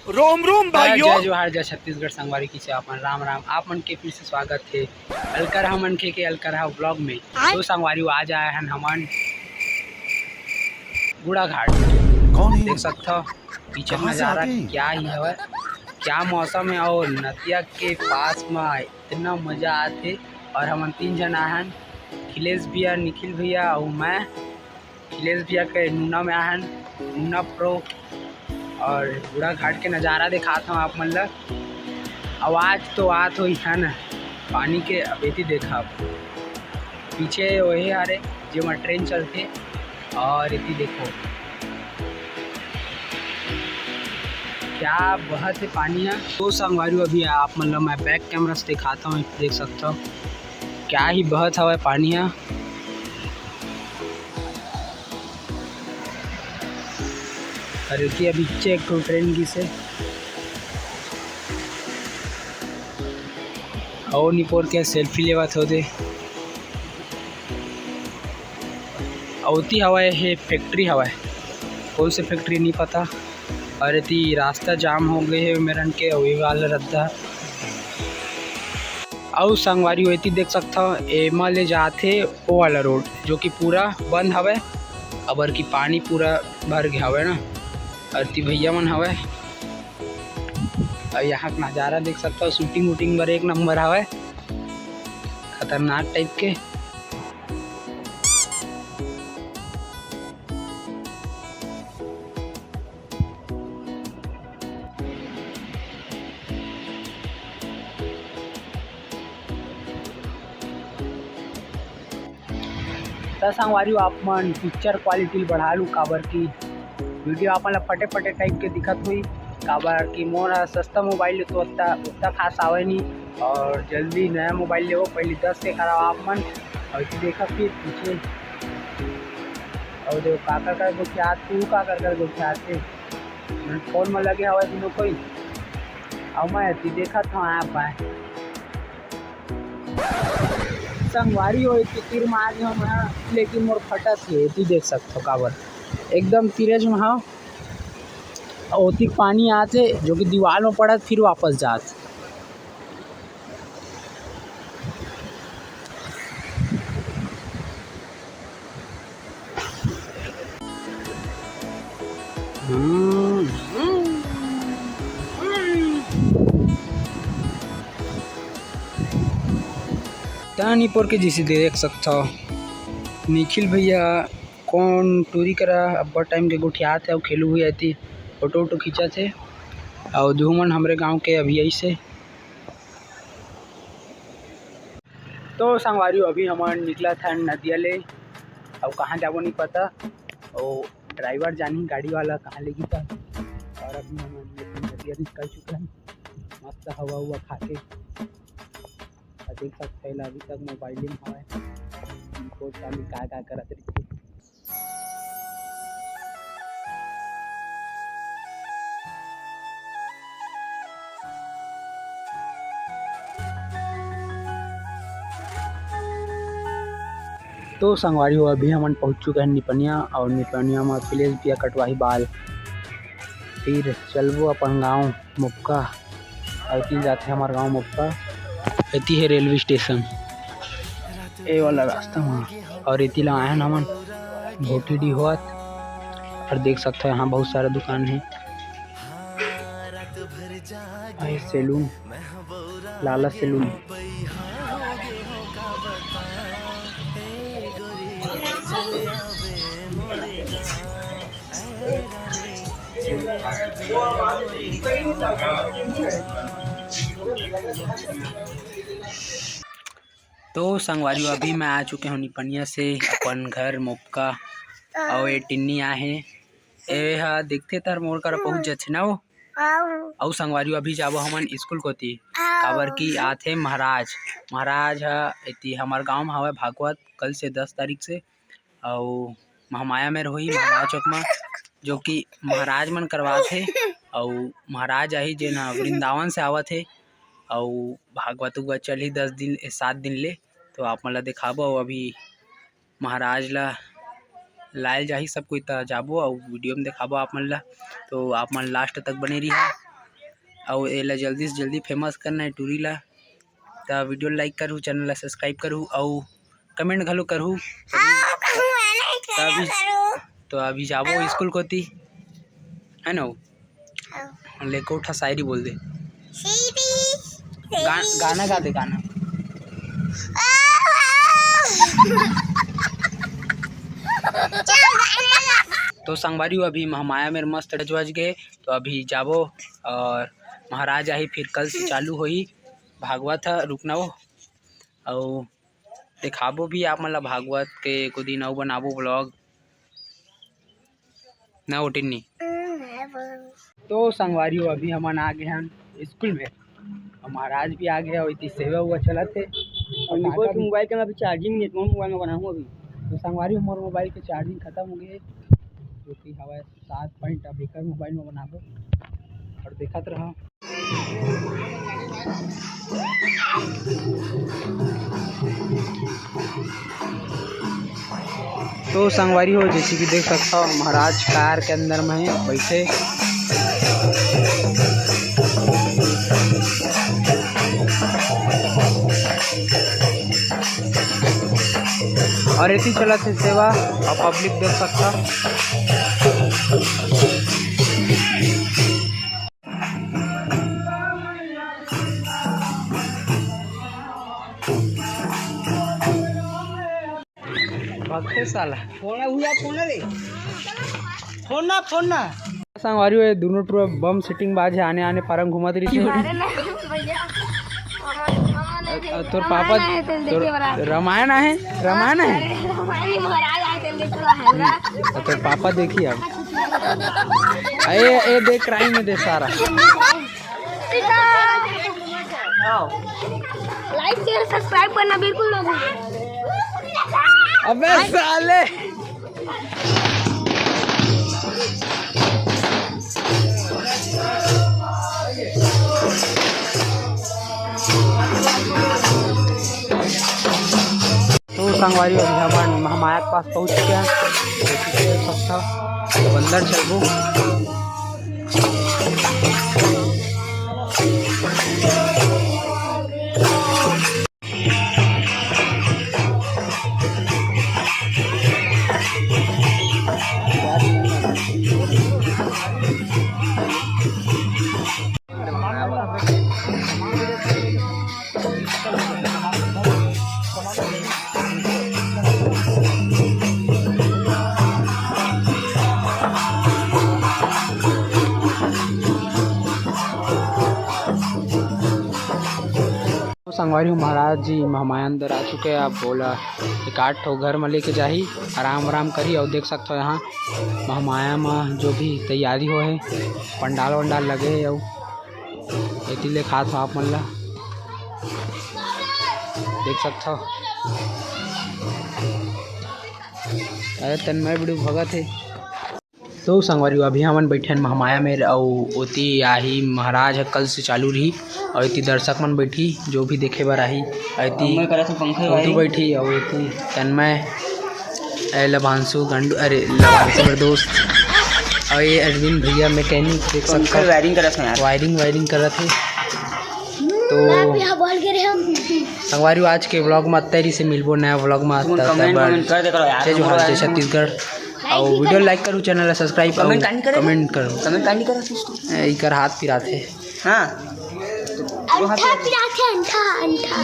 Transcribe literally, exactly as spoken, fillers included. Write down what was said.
रोम रोम भाइयों। जय जोहार, जय छत्तीसगढ़ संगवारी, किसे अपन राम राम। आप मन के फिर से स्वागत हे अलकरहा मनखे के अलकरहा vlog में। तो संगवारी, आज आए हन हमन बूढ़ा घाट। कौन है? देख सकथव पीछे नजारा क्या ही हवय, क्या मौसम है। और नदिया के पास में इतना मजा आथे। और हमन तीन झन आए हन, अखिलेश भैया, निखिल भैया और मैं। अखिलेश भैया के नूना में आहन, नूना प्रो। और बूढ़ा घाट के नजारा दिखात हूँ आप मन ला। आवाज तो आत हो इहाँ न पानी के। अब एती देखा, पीछे वही हरे जेमा ट्रेन चलथे। और एती देखो क्या बहत है पानी ह। तो संगवारी, अभी आप मन ला मैं back camera से दिखाता हूँ, देख सकता हूँ क्या ही बहत हवय पानी ह। अरे कि अभी चेक तो ट्रेन गिसे। अउ निपोर के सेल्फी लेवत होते। अउती हवय, हे फैक्ट्री हवय, कौन से फैक्ट्री नहीं पता। और एती रास्ता जाम हो गए हे मेरन के, अउ ये वाला रद्दा। अउ संगवारी हो एती देख सकथव, एमा ले जाथे ओ वाला रोड, जो कि पूरा बंद हवय, अबर कि पानी पूरा भर गे हवय ना। अरती भैया मन हवय, अउ यहाँ के नजारा देख सकथव, शूटिंग वूटिंग बर एक नंबर हवय, खतरनाक टाइप के। त संगवारी हो, आप मन पिक्चर क्वालिटी ल बढ़ा लू, काबर कि वीडियो आप मन ल फटे फटे टाइप के दिखत होई, काबर कि मोर ह सस्ता मोबाइल ले तो ओत्ता, ओत्ता खास आवे नहीं। और जल्दी नया मोबाइल लेवो, पहले दस के कराओ आप मन। और देखा फिर पीछे, और देखो का कर कर गोठियात, तू का कर कर गोठियात हे। मन फोन में लगे हवा तीनों कोई। अब मैं एती देखत हूँ आप आए। संगवारी हो, एती तीर मार हम, लेकिन मोर फटत हे, एती देख सकथो काबर एकदम तीरेज में हव। ओती पानी आथे, जो कि दीवार में पड़त, फिर वापस जात। हम्म। तानीपुर के जिसे देख सकथव, निखिल भैया कौन टूरी करा अब्बड़ टाइम के गोठियात हे अउ खेलू भैया एती फोटो वोटो खींचत हे। अउ दुहू मन हमरे गांव के अभी अइसे। तो संगवारी हो, अभी हमन निकलत हन नदिया ले, अउ कहाँ जाबो नहीं पता, अउ ड्राइवर जानही गाड़ी वाला कहाँ लेगी त। और अभी हमन नदिया निकल चुके हैं, मस्त हवा हुआ खा के। अउ देख सकते हैं, अभी तक मोबाइल में हवा है, रिपोर्ट का भी का का करत रहिथे। तो संगवारी हो, अभी हमन पहुंच चुके हैं निपनिया, और निपनिया में अखिलेश भैया कटवाही बाल। फिर चलबो अपन गांव मोपका, अउ एती जाथे हमर गांव मोपका। एती हे रेलवे स्टेशन, ए वाला रास्ता में, और एती ला आयन हमन भोटी डी होत। और देख सकते हो, यहाँ बहुत सारा दुकान है। ये सैलून, लाला सैलून। तो संगवारी हो, अभी मैं आ चुके हूँ निपनिया से अपन घर मोपका, अउ ये टिन्नी आहे। ए हा देखथे तर मोर करा पहुँच जाथे ना वो। अउ संगवारी हो, अभी जाबो हमन स्कूल कोती, काबर कि आथे महाराज। महाराज ह एती हमर गांव म हवय भागवत, कल से दस तारीख से। अउ महामाया मेर होही महामाया चौक म, जो कि महाराज मन करवात हे। अउ महाराज आही जेन ह वृंदावन से आवत हे, अउ भागवत उगवत चलही दस दिन, ए, सात दिन ले। तो आप मन ला देखाबो। अउ अभी महाराज ला लायल जाही सब कोई, त जाबो अउ वीडियो में देखाबो आप मन ला। तो आप मन लास्ट तक बने रहिहा। अउ एला जल्दी से जल्दी famous करना हे टूरी ला। त video like करहू, channel ला subscribe करहू अउ comment घलो करहू। हाँ, कहूँ है नहीं, तभी, करहू। तो अभी जाबो हाँ। स्कूल कोती, है ना? हाँ। लेको उठा, शायरी बोल दे। सीधी, गा-, सीधी। गाना गा दे, गाना। ओ, ओ। चल, गाना गा। तो संगवारी हो, अभी महामाया मेर मस्त रजवज गए, तो अभी जाबो और महाराज आही, फिर कल से चालू होही भागवत ह, रुकना हो। अउ दिखाबो भी आप मन ला भागवत के, एको दिन अउ बनाबो vlog। ना उठिन नी। तो संगवारी हो, अभी हमन आ गए हन स्कूल में, अउ महाराज भी आ गए, अउ इति सेवा हुआ चलत हे। अउ निको के मोबाइल के अभी charging नहीं, मोर मोबाइल में बनाहूँ अभी। तो संगवारी हो, मोर मोबाइल के charging खत्म हो गए, जो कि हवा सात point, अब एकर मोबाइल में बनाबो अउ देखत रहा। तो संगवारी हो, जैसे कि देख सकता हो, महाराज कार के अंदर में है बैठे। और इति चलत हे सेवा, और public देख सकता। भगते साला। फोन ना भूला, फोन ना रे। फोन ना, फोन ना। संगवारी हो, ये दोनों टुरा बम setting बाज है, आने आने पारंग घूमत रही थी। अरे नहीं भैया, हमन, हमन नहीं अ, तोर देखे, पापा, हमन नहीं तेल तोर देखे वाला। रामायण आहे, रामायण आहे। अरे, रामायण महाराज आए तेल देखे वाला है ना। अ, तोर पापा देखी अब। ए, ए देख, crime में दे सारा। Like, share, subscribe करना बिल्कुल ना भूलें। अबे साले। तो संगवारी, अभी हमन महामाया के पास पहुंच चुके हैं। देख सकथव, अंदर चलबो। संगवारी हो, महाराज जी महामाया अंदर आ चुके हैं। अब ओला एक आध ठो घर में लेके जाही, आराम आराम करी। और देख सकते हो, यहाँ महामाया में जो भी तैयारी हो है, पंडाल वंडाल लगे है, अउ एती ले खात हो आप मन ला देख सकथव। अरे तन्मय बड़ू भगत हे। तो संगवारी हो, अभी हमन बैठे हन महामाया में, अउ ओती आही महाराज ह, कल से चालू रही, अउ एती दर्शक मन बैठी, जो भी देखे बर आही, अउ एती मैं करत हूँ पंखे उर्दू भाई। बैठी, अउ एती तन्मय, ए लभांशु गंडू, अरे लभांशु मेरे दोस्त, अउ ये अरविंद भैया mechanic देख सकते पंखे हो, wiring करत हैं यार। Wiring, wiring करत है। तो मैं भी यहाँ बोल के रहे हम। संगवारी हो, आज के vlog में अतरी से मिलबो नया vlog में। तुम तब तक comment, बर comment कर दे करो यार, जय जोहार, जय छत्तीसगढ़। अउ video like करू, channel ला subscribe करू, comment काहे नहीं करे? Comment करू। Comment काहे नहीं करे दोस्तों? ए, इकर हाथ पिरात है। हाँ। अंठा पिरात है, अंठा, अंठा।